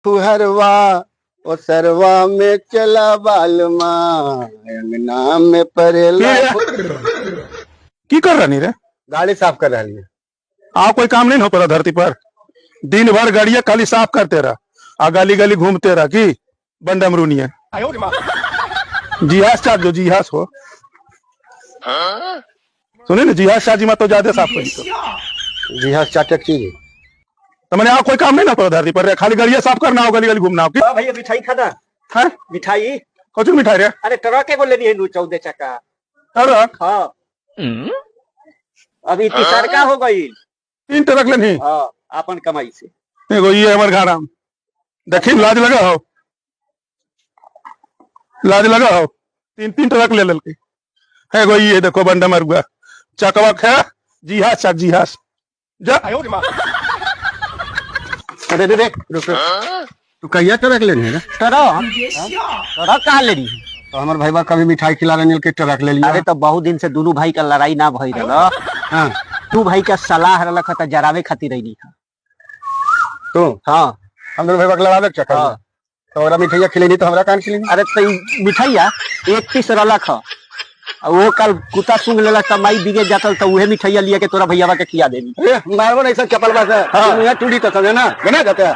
फुहरवा ओ सरवा में चला बालमा, अंगना में परेला। की कर रही रे? गाड़ी साफ कर रही है। आ कोई काम नहीं हो पड़ा धरती पर, दिन भर गाड़िया खाली साफ करते रहा आ गली गली घूमते रहा की बंडम रूनिया जिहाज चार्ज जो जिहाज हो सुने ना, जिहाज चार्ज में तो ज्यादा साफ करी तो जिहाज चाटक चीज है। तो मैंने आप कोई काम नहीं ना पड़ा धरती पर रे, खाली गाड़िया साफ करना हो, गली गली घूमना हो की? हाँ भैया, मिठाई खाना। हैं? मिठाई। कौन मिठाई रे? अरे ट्रक एगो लेनी है 14 चक्का। ट्रक? हाँ, अभी तीसरका हो गई। 3 ट्रक लेनी? हाँ, अपन कमाई से। एगो ये हमारे घर आम देखी, लाज लगा हो, लाज लगा हो, 3 ट्रक ले ललकी। एगो ये देखो बंडा मरुआ चकवक है, जिहाज चक जिहाज जा। अरे रे रे, रुक रुक, तू कहिया ट्रक लेनी है रे? ट्रक? ट्रक कहाँ लेनी है? तो हमारे भाई बा कभी मिठाई खिला रहे के ट्रक ले लिया। अरे तो बहुत दिन से दोनों भाई का लड़ाई ना भई रहा। हाँ। तू भाई का सलाह रलक त जरावे खातिर रही। तू? हाँ। हम दोनों भाई बा के लड़ावे के चक्कर में। हाँ। तो हमरा मिठाइया खिलेनी तो हमरा कान खिलेनी? अरे तो ई मिठाइया 1 पीस रलक ह, आ वो कल कुत्ता सूंघ लेलक त माई बिगे जातल, त उहे मिठाइया लिया के तोरा भैयावा के खिया देनी। ए, मारबो नहीं सब चपल बस। हाँ। तू यहाँ टूटी तो समझे ना, बना जाते हैं।